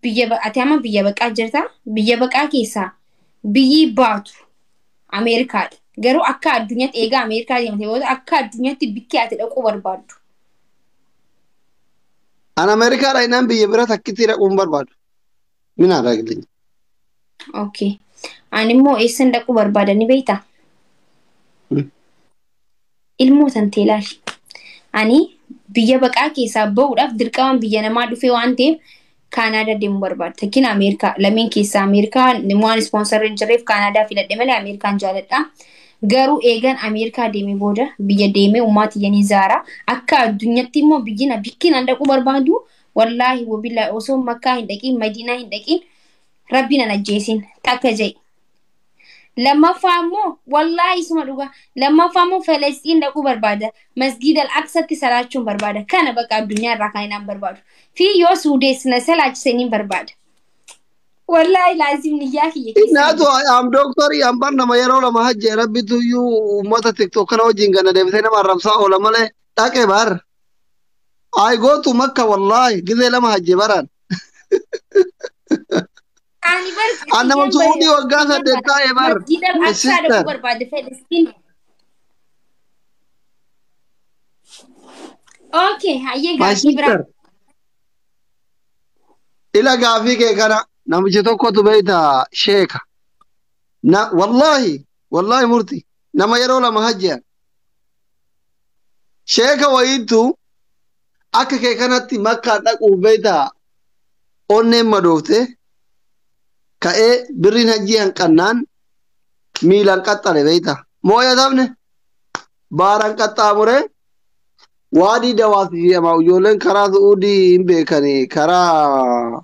Biyya ati amma biyya baqaa jirta. Biyya baqaa keessaa biyyi baatu Ameerikaadha. Garuu akka addunyaatti eegaa Ameerikaa deemtee booda akka addunyaatti bikki ati dhaquu barbaaddu. An Ameerikaadha innaan biyya bira takkitti dhaquu hin barbaadu. Minaa dhaqli. Okay. Ani immoo eessan dhaquu barbaada ni beektaa? Ilmoo tantee ilaali. Ani biyya baqaa keessaa bahuudhaaf dirqama biyya namaa dhufee waan ta'eef Kaanaadaa deemuu barbaada. Takkiin Ameerikaa lameen keessaa Ameerikaa waan ispoonsarri hin jirreef Kaanaadaa filadhe malee Ameerikaan jaaladha. Garuu eegan Ameerikaa deemee booda biyya deemee uummata iyyanii zaara. Akka addunyaatti immoo biyyi na bikkiin an dhaquu barbaadu wallaahi wabillaahi osoo Makkaa hin dhaqiin Madiinaa hin dhaqiin rabbiin an ajjeesin takka jedhe. Lammaffaa immoo wallaahi isuma dhugaa lammaffaa immoo Falasxiin dhaquu barbaada. Masgiida al-Aqsatti salaachuun barbaada. Kana bakka addunyaa irraa kan inaan barbaadu. Fi yoo Suudees na salaachise niin barbaada. Wallaahi laazim niyyaa kiyya keessa. Innaatu am dooktarii am bar nama yeroo lama hajjee rabbitu iyyuu uummata TikTok kana wajjin gana deebisee nama arrabsaa oola malee dhaqe bar. I go to Makka wallahi gizee lama hajje baraan. Ani bar An nama Suudii waggaa 8 taa'e bar. Masgiida My al-Aqsaa dhaquu sister. barbaada Falasxiin. Okay, hayyee My gaaffii biraa. sister. Ila gaafii kee kana namichi tokkotu beekta sheeka. Na wallahi wallahi murti nama yeroo lama hajjean. Sheeka wayiitu akka kee kanatti makkaa dhaquuf beekta onneen madoofte ka'ee birriin hajjii hanqannaan miilaan qaxxale beekta. Mooyatamne baaraan qaxxaamure waadii dawaas jedhama ijoolleen karaa Su'uudii hin beekani karaa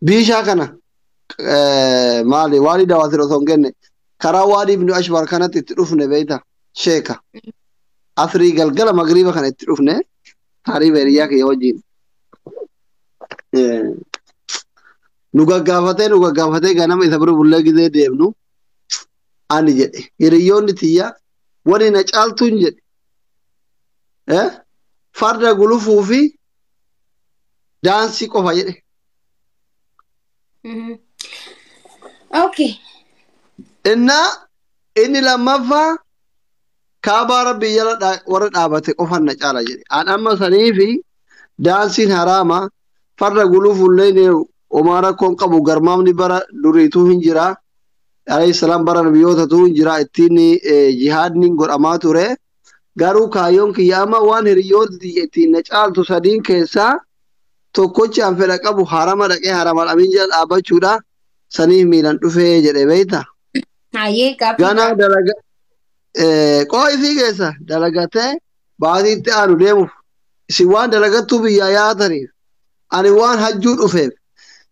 biishaa kana maali waadii dawaas osoo hin kenne karaa waadii ibnu ashbar kanatti itti dhufne beekta sheeka. Asrii galgala magriiba kana itti dhufne tarii hiriyaa kiyya wajjin. Nu gaggaafatee ganama isa bira bullee gizee deemnu ani jedhe hiriyyoonni tiyya wani na caaltuun jedhe farda gulufuu fi daansii qofa jedhe. Okay. Innaa inni lammaffaa kaabaa rabbii jala warra dhaabate qofan na caala jedhe. An amma sanii fi daansiin haraama farda gulufuullee homaa rakkoon qabu garmaamni bara duriituu hin jira. Alayhi salaam bara nabiyyootatu hin jira ittiin jihaadni godhamaa ture. Garuu kaayyoon kiyya amma waan hiriyoota ittiin na caaltu sadiin keessaa tokkochi an fedha qabu harama dhaqee harama amiin jala dhaabbachuudha. Saniif miilan dhufee jedhe beekta. Hayyee gaaffii Ganaa dalaga qoo isii keessa dalagatee baatiitti aanu deemuuf isin waan dalagattuu biyyaa yaataniif ani waan hajjuu dhufeef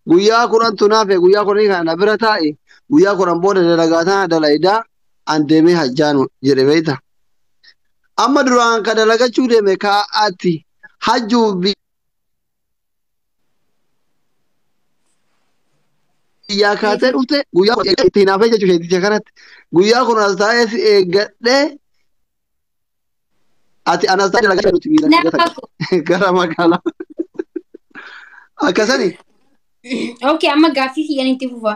guyyaa 10 tunaafe guyyaa 10 kana na bira taa'i guyyaa 10 booda dalagaa tana dalaydaa an deemee hajjaanu jedhe beekta. Amma duraan ka dalagachuu deeme ka ati hajjuu biyyaa kaatee dhufte guyyaa ittiin hafee jechuudha sheeticha kanatti guyyaa 10 as taa'ee si eeggadhee ati anas taa'ee dalagachuu nuti miila Nama gara magaalaa akkasani. Okay, amma gaaffii kiyyan itti fufa.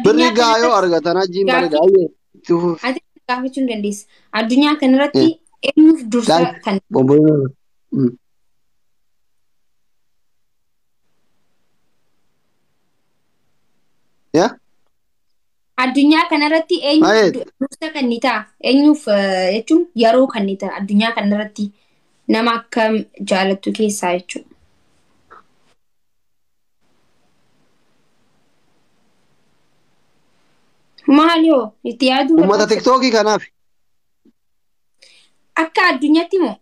Birri Addunyaa gahaa yoo kanarratti argatan hajjiin bareeda. gaaffii Ayyee itti fufi. ati gaafachuu hin dandeessa. Addunyaa kanarratti eenyuuf dursa kan Bomboon. Yaa? Addunyaa kanarratti eenyuuf Maayet. dursa kan ni ta'a? Eenyuuf jechuun yeroo kan ni ta'a? Addunyaa kanarratti nama akkam jaalattu keessaa jechuudha. Maal yoo itti yaaduu Uummata barbaachisa? tiktookii kanaaf. Akka addunyaatti moo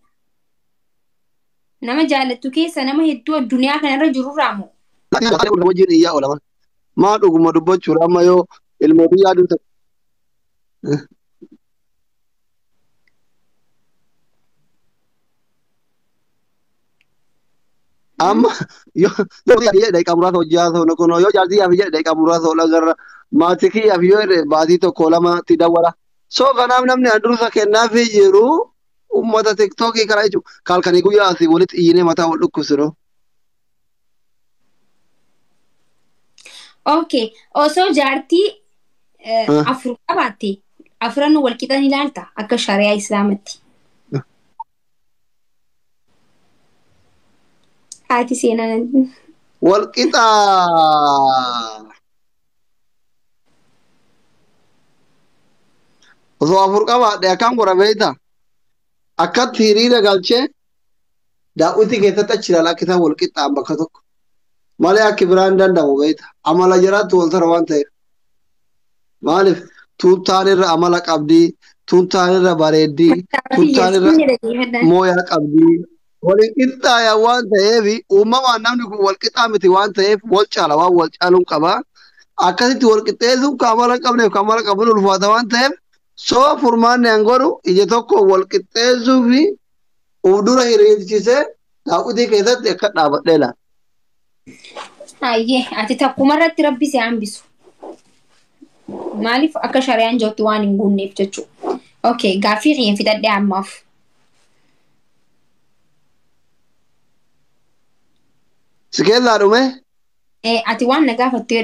nama jaalattu keessa nama hedduu addunyaa kanarra jirurraa moo? Wajjin iyyaa oola. Maa dhuguma dubbachuudha amma yoo ilmootii yaaduu ta'e. Amma yoo jedhe daqiiqaa muraasa hojii haasa'u kun yoo jaartii yaaf jedhe daqiiqaa muraasa ol agarra maatii kiyyaaf yoo jedhe baatii tokko lamatti dawwala. So kanaaf namni an dursa kennaafii jiru uummata tiktookii kana jechuudha. Kalkanii guyyaa asii walitti iyyinee mataa wal dhukkubsinu. Okay, osoo jaartii afur qabaatte afran wal qixan ilaalta akka shari'aa islaamatti. Haati seenaa. Wal qixaa. Osoo afur qabaadhe akkam godha beektaa? Akkatti hiriira galchee daawwitii keessatti achi ilaalaa akka isaan wal qixxaan bakka tokko. Malee akki biraan hin danda'amu beektaa? Amala jiraattu wal tara waan ta'eef. Maaliif tuuttaan irra amala qabdii, tuuttaan irra bareeddii, tuuttaan irra mooyaa qabdii. Waliin qixxaayan waan ta'eef uumamaan namni kun wal qixxaa miti waan ta'eef wal caala waan wal caaluun qaba. Akkasitti wal qixxeessuun kan amala hin qabneef kan amala qabuun ulfaata waan ta'eef soo furmaanni an godhu ija tokko wal qixxeessuu fi uf dura hiriirchisee daawwitii keessatti akka dhaabadhee ilaala. Hayyee ati takkuma irratti rabbi si hambisu. Maaliif akka shari'aan jirtu waan hin guunneef jechuudha. Okay, gaaffii kiyya fixadhee ammaaf. Si keessaa dhume? Ati waan na gaafattu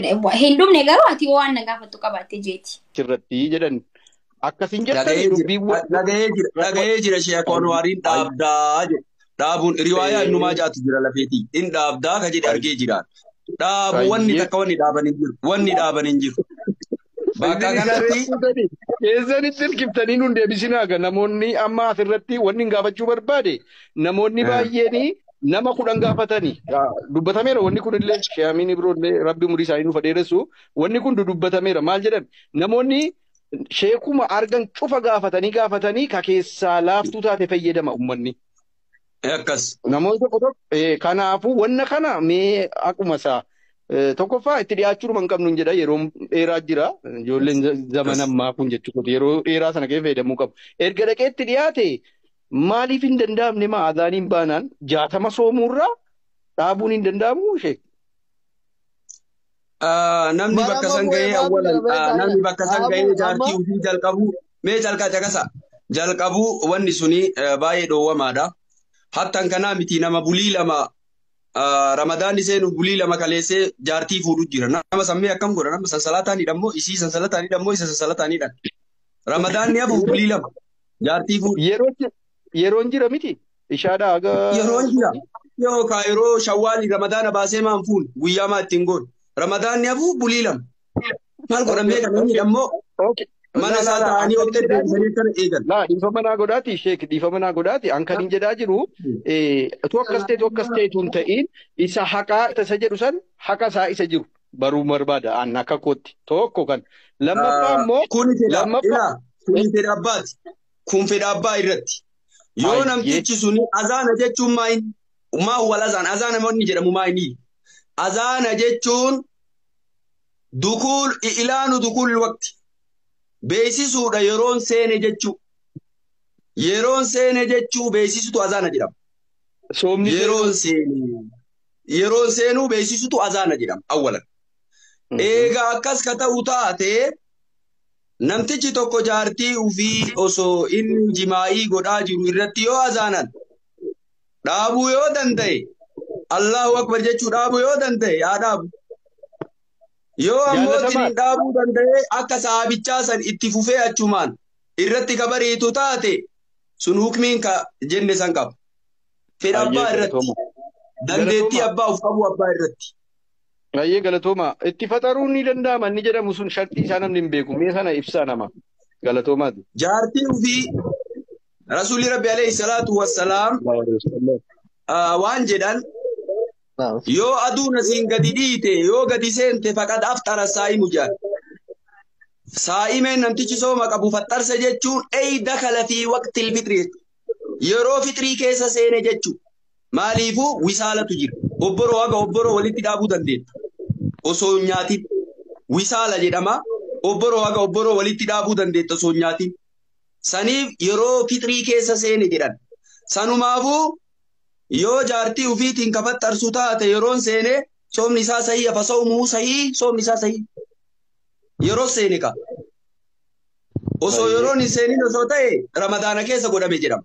hin dhumne garuu ati waan na gaafattu qabaatte jeeti. Irratti jedhan akkasin jettanii dubbiiwwan. Dhaga'ee jira sheekon waariin dhaabdaa jedhu. Dhaabuun riwaayaa innumaa jaatu jira lafeetii. In dhaabdaa ka jedhe argee jiraan. Dhaabu wanni takka wanni dhaaban hin jiru. Wanni dhaaban hin jiru. Bakka kanatti. Keessanitti hirkiftanii nun deebisinaa ga namoonni amma asirratti wanni hin gaafachuu barbaade namoonni baay'een nama 10 gaafatanii dubbatameera wanni kun illee sheeyamiin biroollee rabbi umurii isaanii nuuf dheeressu wanni kun dubbatameera maal jedhan namoonni sheekuma argan cufa gaafatanii ka keessaa laaftuu taate fayyadama uummanni. Akkas. Namoonni tokko tokko kanaafuu wanna kana mee akkuma isaa tokkoffaa itti dhiyaachuudhuma hin qabnu hin jedha yeroo dheeraa jira ijoolleen zaman ammaa kun jechuudha yeroo dheeraa sana keessa fayyadamuu qabu. Erga dhaqee itti dhiyaate maaliif hin danda'amne maa azaaniin baanaan 60 soomuurraa dhaabuun hin danda'amu ishee. Namni bakka san ga'ee awwalan namni bakka san ga'ee jaartii ofii jalqabu mee jalqaa caqasa jalqabu wanni suni baay'ee dhoowwamaadha. Hattan kanaa miti nama bulii lama Ramadaanni seenu bulii lama kaleessee jaartii fuudhu jira. Nama sammee akkam godha nama sansalataan hidhammoo isii sansalataan hidhammoo isa sansalataan hidhan. Ramadaanni hafu bulii lama jaartii fuudhu. Yeroon jira miti ishaadhaa haga. Yeroon jira. Yookaan yeroo shawwaali Ramadaana baasee maan fuun guyyaa maa ittiin goon. Ramadaanni hafu bulii lama. Maal godhamee kan inni hidhammoo mana isaa taa'anii ottee deebisanii kana eegan. Laa dhiifama naa godhaati sheek dhiifama naa godhaati an kan hin jedhaa jiru tu akkas ta'e tu akkas ta'e tun ta'in isa haqaa isa jedhu san haqa isaa isa jiru baruu barbaada an akka kootti tokko kan lammaffaa immoo. Kuni fedha abbaati. Kun fedha abbaa irratti. Yoo namtichi suni azaana jechuun maa wal azaan azaana wanni jedhamu maa inni azaana jechuun dukuul ilaanu dukuul waqti. Beeksisuudha yeroon seene jechuu. Yeroon seene jechuu beeksisutu azaana jedhama. Yeroon seene. Yeroon seenuu beeksisutu azaana jedhama awwalan. Egaa akkas ka ta'u taate namtichi tokko jaartii ofii osoo inni jimaa'ii godhaa jiru irratti yoo azaanan dhaabuu yoo danda'e Allahu akbar jechuu dhaabuu yoo danda'e yaa dhaabu. Yoo ammoo ittiin dhaabuu danda'e akka saabichaa san itti fufee achumaan irratti ka bariitu taate sun hukmiin ka jenne san qaba. Fedha abbaa irratti. Dandeettii abbaa of qabu abbaa irratti. Baay'ee galatooma. Itti faxaruun ni danda'ama inni jedhamu sun shartii isaa namni hin beeku. Mee sana ibsaa nama. Galatoomaati. Jaartii ofii Rasuulli Rabbi alayhi salaatu wassalaam waan jedhan yoo aduun asiin gadi dhiite yoo gadi seente faqad aftara saa'imu jedhan. Saa'imeen namtichi sooma qabu faxarse jechuun ey dakala fi waqtil fixri yeroo fixrii keessa seene jechuudha. Maaliifuu wisaalatu jira. Obboroo haga obboroo walitti dhaabuu dandeetta. Osoo hin nyaatin. Wisaala jedhama. Obboroo haga obboroo walitti dhaabuu dandeetta osoo hin nyaatin. Saniif yeroo fixrii keessa seene jedhan. Sanumaafuu yoo jaartii ofiitiin kafaxarsu taate yeroon seene soomni isaa sahii afa soomuu sahii soomni isaa sahii. Yeroo seene ka. Osoo yeroon hin seenin osoo ta'e Ramadaana keessa godhame jedhama.